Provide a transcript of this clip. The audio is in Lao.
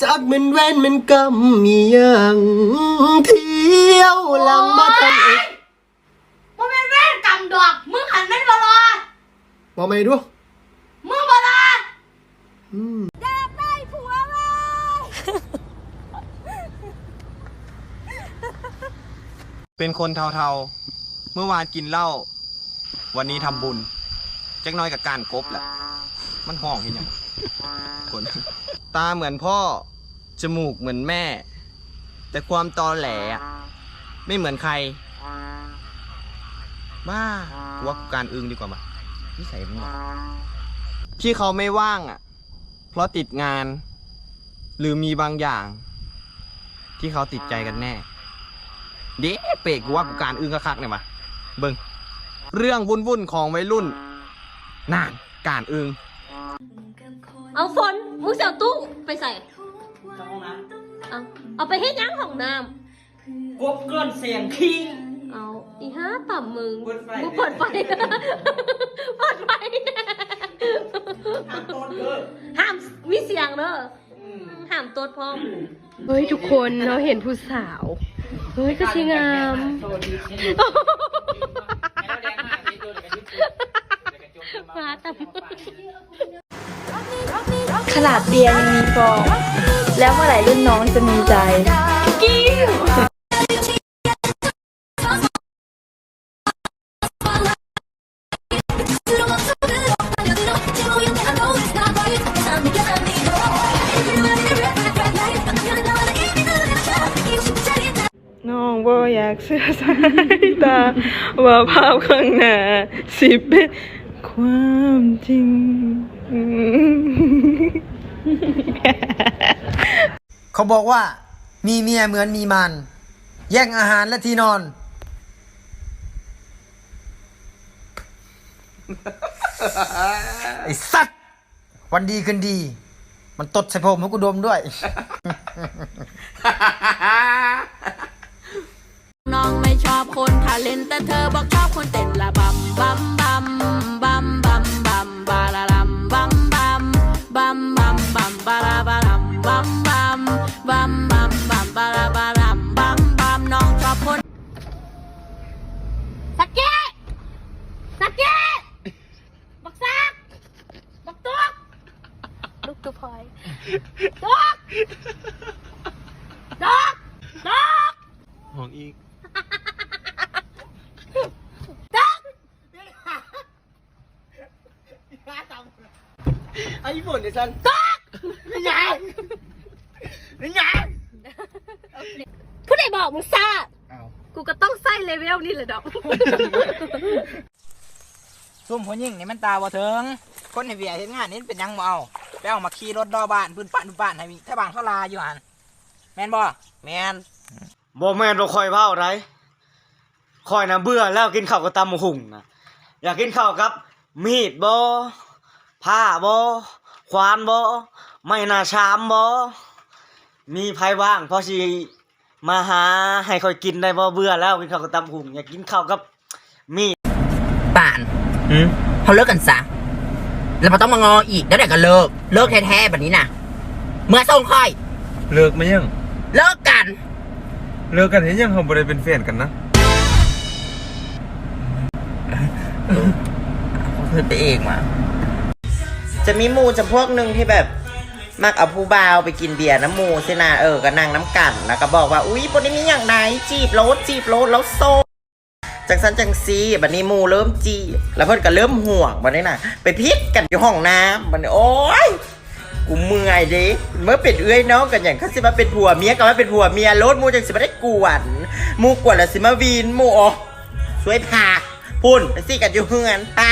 ຈັກແມ່ນເວນແມ່ນກຳອີ່ຫຍັງ ທ່ຽວຫຼັງມາທາງເອກ. ໂອ້ຍ ບໍ່ແມ່ນເວນກຳດອກ ມຶງຫັ້ນແມ່ນບໍ່ຫຼໍ່? ເວົ້າໃໝ່ດູ. ມຶງບໍ່ຫຼໍ່. ອືມ ຢາກໄດ້ຜົວເວີຍ. ເປັນຄົນເຖົ້າໆ ເມື່ອວານກິນເຫຼົ້າ ວັນນີ້ທຳບຸນ ຈັກໜ້ອຍກໍກ້ານກົບລະ. ມັນຮ້ອງເຮັດຫຍັງ? ຄົນ ຕາເໝືອນພໍ່ ຈະມູກເໝືອນແມ່ ແຕ່ຄວາມຕໍແຫຼ ອະ ໄມ່ເໝືອນໃຄ. ບ້າ ກູວ່າກູກ້ານອຶ່ງດີກວ່າ ມາ ນິໄສມຶງ ທີ່ເຂົາໄມ່ວ່າງ ອະ ເພາະຕິດງານ ຫຼື ມີບາງຢ່າງທີ່ເຂົາຕິດໃຈກັນແນ່. ເດ້ ເປກ ກູວ່າກູກ້ານອຶ່ງຄັກໆ ນີ້ຫວາ. ເບິ່ງ ເລື່ອງວຸ້ນໆ ຂອງໄວລຸ້ນ ນັ້ນ ກ້ານອຶ່ງ. ເອົາ ຝົນ ມຶງຊິເອົາຕູ້ໄປໃສ? ເຂົ້າຫ້ອງນ້ຳ. ເອົາ ເອົາໄປເຮັດຫຍັງຫ້ອງນ້ຳ? ກົບກ້ອນແສງຄີ. ເອົາ ອີຫ່າຕ່ຳມຶງ ເປີດໄຟ ບໍ່ເປີດໄຟ ເປີດໄຟ. ຫ້າມຕົດເດີ ຫ້າມມີສຽງເດີ. ອືມ ຫ້າມຕົດພ້ອມ. ເຮີ້ຍ ທຸກຄົນ ເຮົາເຫັນຜູ້ສາວ ເຮີ້ຍ ຄືຊິງາມ. ມາຕຳ ຂະໜາດເບຍຍັງມີຟອງ ແລ້ວເມື່ອໃດລຸ້ນນ້ອງຈະມີໃຈ? ນ້ອງບໍ່ຢາກເຊື່ອສາຍຕາ ວ່າພາບຂ້າງໜ້າຊິເປັນຄວາມຈິງ. ເຂົາບອກວ່າມີເມຍເໝືອນມີມານ ແຍ່ງອາຫານ ແລະ ທີ່ນອນ. ໄອ້ສັດ! ວັນດີຄືນດີ ມັນຕົດໃສ່ຜົມໃຫ້ກູດົມດ້ວຍ. ນ້ອງໄມ່ຊອບຄົນທາເລັນ ແຕ່ເທີບອກຊອບຄົນເຕັ້ນລະບຳ ບຳ ບຳ ບາລາລຳ ບຳ ບຳ ບາລາບາລຳ ບຳ ບຳ ບາລາບາລຳ ບຳ ບຳ ນ້ອງຊອບຄົນ ສາກີ ສາກີ. ບັກສັກ ບັກຕຸກ ລູກຕຸກພອຍ ຕຸກ ຕຸກ ຕຸກ. ຮ້ອງອີກ ຕຸກ. ເອົາອີ່ຝົນເດຊັ້ນ ຕຸກ. ເປັນຫຍັງ? ເປັນຫຍັງ? ຜູ້ໃດບອກມຶງຊ້າ? ເອົ້າ ກູກໍຕ້ອງໃຊ້ເລເວວນີ້ແຫຼະດອກ. ຊຸມຜູ້ຍິງນີ້ມັນຕາບໍ່ເຖິງ ຄົນເຮັດວຽກເຮັດງານນີ້ເປັນຫຍັງບໍ່ເອົາ ໄປເອົາມາຂີ່ລົດລໍ້ບ້ານປຶ້ນປ້ານປຶ້ນປ້ານໃຫ້ແຖວບ້ານເຂົາລາຢູ່ຫັ້ນ ແມ່ນບໍ່? ແມ່ນ. ບໍ່ແມ່ນວ່າຂ້ອຍເວົ້າໃດ ຂ້ອຍນະເບື່ອແລ້ວ ກິນເຂົ້າກັບຕຳບັກຫຸ່ງນະ ຢາກກິນເຂົ້າກັບມີດບໍ່? ພ້າບໍ່? ຂວານບໍ່? ໄມ້ໜ້າຊາມບໍ່? ມີໃຜວ່າງພໍຊິ ມາຫາໃຫ້ຂ້ອຍກິນໄດ້ບໍ່? ເບື່ອແລ້ວ ກິນເຂົ້າກັບຕຳບັກຫຸ່ງ ຢາກກິນເຂົ້າກັບມີດ. ປານ ຫື? ເຮົາເລີກກັນຊະ ແລ້ວບໍ່ຕ້ອງມາງໍອີກ ແນວໃດກໍເລີກ ເລີກແທ້ໆ ບັດນີ້ນະ ເມືອສົ່ງຂ້ອຍ. ເລີກມາຫຍັງ? ເລີກກັນ. ເລີກກັນເຮັດຫຍັງ? ເຮົາບໍ່ໄດ້ເປັນແຟນກັນນະ. ເຮົາຄືໄປເອງມາ. ຈະມີໝູ່ຈຳພວກໜຶ່ງທີ່ແບບ ມັກເອົາຜູ້ບ່າວໄປກິນເບຍນຳໝູ່ຊີ້ນະ ເອີ ກໍນັ່ງນຳກັນ ແລ້ວກໍບອກວ່າ ອຸ້ຍ ບໍ່ໄດ້ມີຫຍັງໃດ ຈີບໂລດ ຈີບໂລດ ລາວໂສດ ຈັ່ງຊັ້ນຈັ່ງຊີ້. ບັດນີ້ໝູ່ເລີ່ມຈີບ ແລ້ວເພິ່ນກໍເລີ່ມຫ່ວງ ບັດນີ້ນະ ໄປຜິດກັນຢູ່ຫ້ອງນ້ຳ ບັດນີ້ ໂອ້ຍ ກູເມື່ອຍເດ້ ເມື່ອເປັນເອື້ອຍນ້ອງກັນຫຍັງ ຄັນຊິມາເປັນຜົວເມຍກໍມາເປັນຜົວເມຍໂລດ ໝູ່ຈັ່ງຊິບໍ່ໄດ້ກວນ ໝູ່ກວນແລ້ວຊິມາວີນໝູ່ ໂອ້ ຊ່ວຍພາ ພຸ້ນ ໄປຊີ້ກັນຢູ່ເຮືອນ ໄປ.